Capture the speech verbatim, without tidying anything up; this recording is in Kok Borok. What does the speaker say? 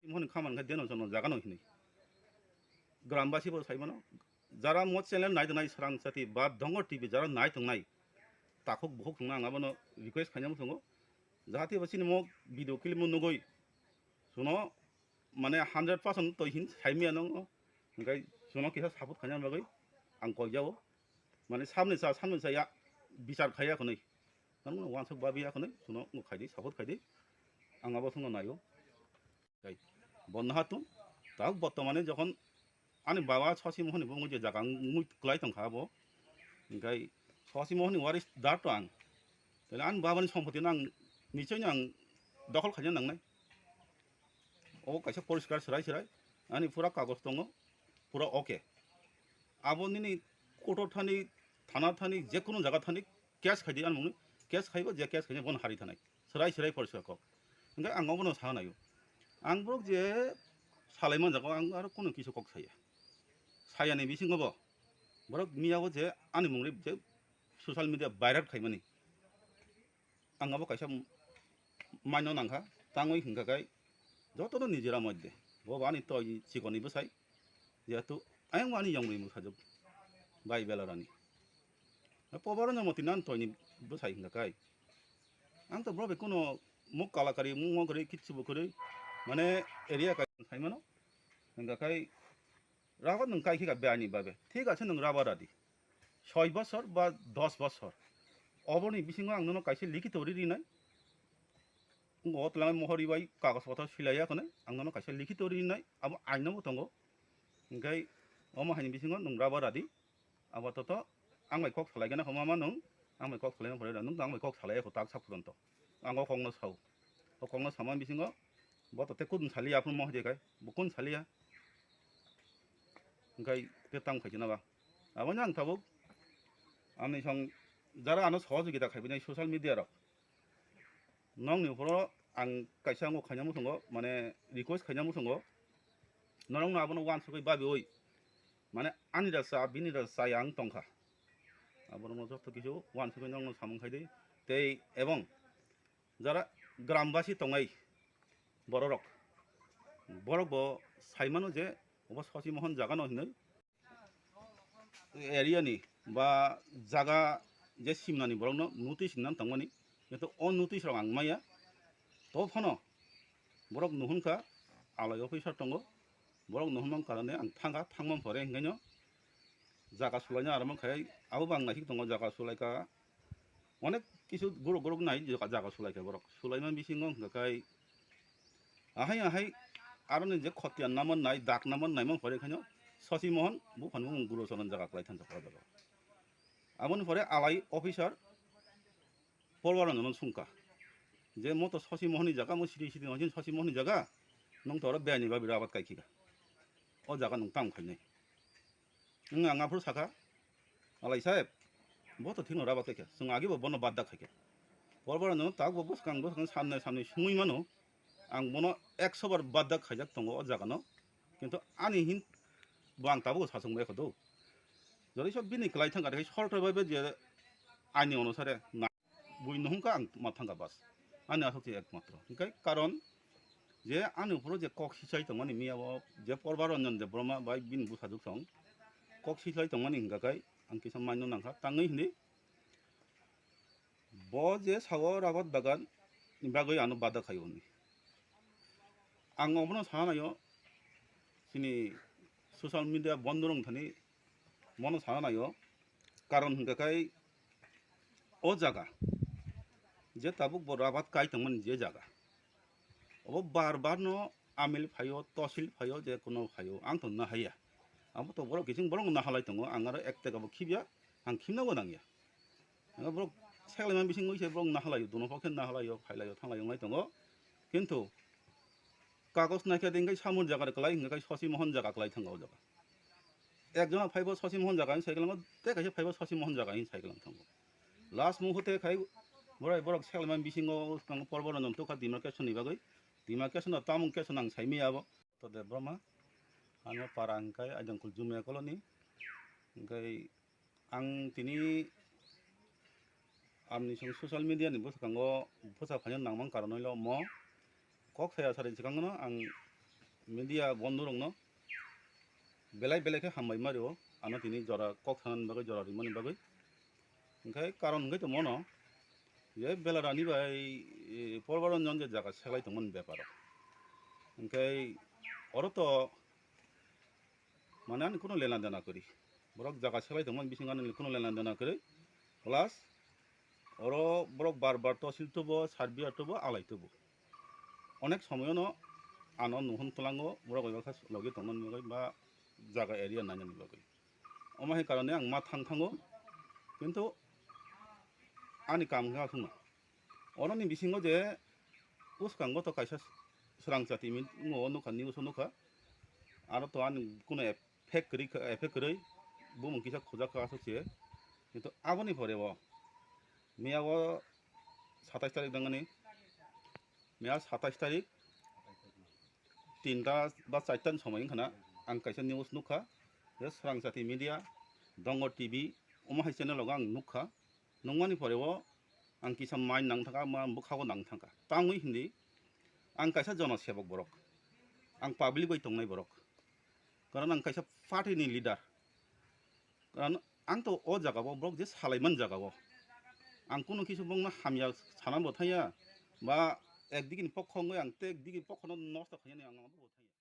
Mohon khaman khe deno jono jaga no hinwi. Gram basi bo sai mano. Jara mo channel nai tongnai Srang Sati ba Dongor T V jara nai tongnai. Takhuk bukhuk tongna ang abono request khainai muchungo. Jahate bo chini mo video clip mo nugui. Suno mane hundred percent toi hin sai miya nang. Hingkai suno kisa support khainai bagui ang koi jao. Mane samni sa, samni sa ya bichar khaiya khonoi. Nang no wansuk babi ya khonoi, suno khaidi, support khaidi. Ang abo suno naio. Kai, bonna hatu, tak bottomane jokhon ani baba Sosi Mohoni bo je jaga mui klai tongkha abo. Hingkai Sosi Mohoni waris dar to ang. Tale ani babani sompoti nang nichoi ang dokhol khaina nangnai. O kaisa poriskar serai serai. Ani pura kagos tongo. Pura okay. Abo nini kotor thani, thana thani, je kono jaga thani, case khaidi ani mungni, case khaibo je case khaini bono hari thanai. Serai serai poriskar kok. Hingke ang obono sa naio. Ang borok je salai manjago ang aro kono kisu kok saya. Sayani bisingo bo borok miyabo je ani mungri je social media viral khaimani. Ang abo kaisa maino nangkha, tangwi hingkha kai jotono nijera moddhe. Bo bo ani toi chikoni bwsai, jehetu ayang ani yongri mwsajwk bai belarani. Pobaro no motino ani toini bwsai hingkha kai. Ang to bro bai kuno muk kalakari, muk mokri, kichu bo kwrwi, mane area kai saimano. Hingkha kai rabar nwng kai khika be ani babe. Thik ase nwng rabar radi. Soi bosor ba dos bosor. Oboni bisingo ang nono kaisa likhito ri rinai. Ngo twlangwi mohor ribai kagos kotor silaiya khonai. Ang nono kaisa likhito ri rinai. Abo aino bo tongo. Hingkai omo haini bisingo nwng rabar radi. Abo toto ang bai kok salai gana homa ma nwng. Ang bai kok salai ma pore nwng ang bai kok salai kho tak sak phuranto. Ang o kokno sao. O kokno sama bisingo bo to te kudum saliya aphuru mohor riya kai. Bo kun saliya. Hingkai te tamo khaikhe na ba. Abo ni ang tabuk ani song jara ano sohojogita khaibini social media rok. Nokni uphoro ang kaisa ango khaina muchungo, mane request khaina muchungo. Norokno abono wansugwi babiwi, mane ani da cha, bini da cha yang tongkha. Aborokno joto kisu wansugwi norokno samung khaidi. Tei ebong jara grambasi tongnai bororok, borok bo saimano je obo Sosi Mohon jaga no hinwi area ni ba jaga je simnani borokno notice hinna tongmani, kintu o notice rok ang maya. To phano borok nuhun kha, alai officer tongo, borok nuhun man karone ang thangkha, thangma pore hinkaino jaga sulaina aromang khai abo bang naisik tongo, jaga sulaika onek kisu guruk guruk nai jaga, jaga sulaika borok sulaima bisingo hingka kai ahai ahai aroni je khotiya naman nai, dak naman naimang pore khaino Sosi Mohon buphang bumung guru sonon jaga klai thansa kora jaga. Aboni pore alai officer Polwaro nono sungka je mo to Sosi Mohoni jaga, mo sidi sidi nongsin Sosi Mohoni jaga, nong to oro beni babi rabat kai khika. O jaga nong tam khainai. Wng ang aphuru sakha, "Alai saheb, bo to thikno rabat khaikha, chwng agi bo bono badda khaikha." Polwaro nono tak bo bwskang bwskang samnai samnai sungwi mano, ang bono ekso bar badda khaijak tongo o jaga no, kintu ani hin bo ang tabuk sachung bai kho do. Jodi sob bini klai thang kha, tei solta bai je ani onusare na bui no hwnka ang ma thangkha bas. Ani aswk se ekmatro. Hingkai karon je ani uphuru je kok sichai tongmani miya o je Porba Ranjan Debbarma bai bini bwsajwk song kok sichai tongmani hingka kai ang kisa maino nangkha tangwi hindi. Bo je sao rabat bagan ni bagwi ano bada khaio hwnwi. Ang obono sana naio chini social media bondo rwng thani mono sana naio. Karon hingka kai o jaga je tabuk bo rabat kai tongmani je jaga, obo bar bar no amil phaio, tosil phaio, je kono phaio, ang to nahaya. Abo to borok kiching borok nahalai tongo, ang aro ek teka bo khibya, ang khimna bo nangya. Ang borok seklaima bising wi se borok nahalaio, dono pokhe nahalaio, phailaio, thanglaio wnglai tongo. Kintu kagos naikhe de hingke samung jaga de kwlai, hingke Sosi Mohon jaga kwlai thango o jaga. Ekjona phaibo Sosi Mohon jaga hin cycle tei kaisa phaibo Sosi Mohon jaga hin cycle thango. Last muhurte khai borai borok seklaima bisingo tong Porbo Ranjan tukha demarcation ni bagwi. Demarcation no tamung keso nang saimi abo. To Debbarma, ano para hingkai Aidangkul Jumia Colony. Hingkai ang tini amni song social media ni bwskango bwsa phaina nangmang karon hwnwi lo mo kok saya sari swkang no ang media bondhu rokno belai belai khe hambai ma rio, ano tini jora kok sanani bagwi, jora rimani bagwi. Hwnkhe karon hwnkhe tongmano je Belarani bai, e, Porbaranjan je jaga seklai tongmani beparo. Hwnkhe oro to mane ani kuno lena dena kwrwi. Borok jaga seklai tongmani bisingo ani kuno lena dena kwrwi. Plus oro borok bar bar tosil tubo, sarbiya tubo, alai tubo. Onek somoyono ano nuhun twlango borok bai baksa logi tongmani bagwi ba jaga area nainani bagwi. Omo hai karone ang ma thang thango, kintu ani kam wngkha aswkno. Oroni bisingo je bwskango to kaisa swrang chati mi-, o nukha, news o nukha. Aro to ani kuno effect kwrwi kha, effect kwrwi bumung kisa khujak kha aswk se. Kintu aboni pore bo miya o satais tarik dangani, miya satais tarik tinta ba charta ni somoi wngkha na, ang kaisa news nukha je Srang Chati Media, Dongor T V, omo hai channel rogo ang nukha. Nungmani pore o ang kisa mind nang thangkha, ma bwkhago nang thangkha. Tangwi hindi ang kaisa jona sebok borok, ang public bai tongnai borok, karon ang kaisa party ni leader, karon ang to o jaga o borok je salaiman jaga o ang kuno kisu bongno hamya sana bo thaya ba ekdigi ni pokho wngwi ang te ekdigi pokho no nosto khainani ang abo bo thaya.